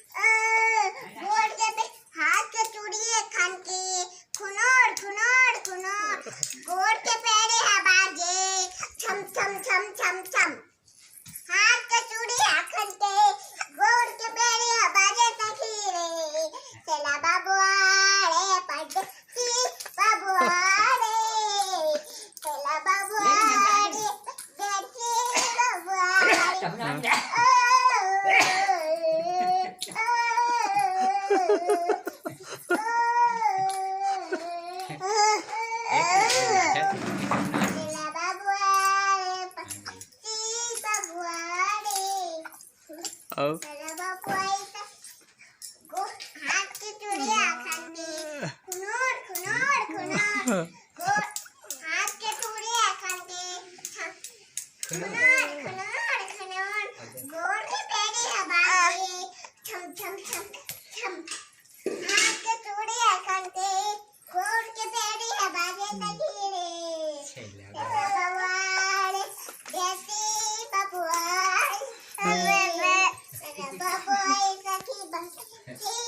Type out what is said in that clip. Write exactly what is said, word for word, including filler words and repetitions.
गोड़ के पे हाथ के चूड़ी एक खान के, खुनोर खुनोर खुनोर। गोड़ के पेड़ी ह बाजे छम छम छम छम छम। हाथ के चूड़ी आखन के, गोड़ के पेड़ी ह बाजे सखी रे। चला बबुआ रे, परदेसी बबुआ रे। चला बबुआ रे, परदेसी बबुआ रे। ओ, ओ, ओ, ओ, ओ। चला बबुआ रे, परदेसी बबुआ रे। अउ? चला बबुआ रे, गो-, हाथ के चूड़िया खान के, खुनोर, खुनोर, खुनोर। गो-, हाथ के चूड़िया खान के, खुनोर, खुनोर, खुनोर। गोड़ के पेड़ी ह बाजे छम, छम, छम, छम। हाथ के चूड़िया खान के, गोड़ के पेड़ी ह बाजे सखी रे। बबुआ रे, देसी बबुआ रे। बबुआ रे, सखी बबुआ रे।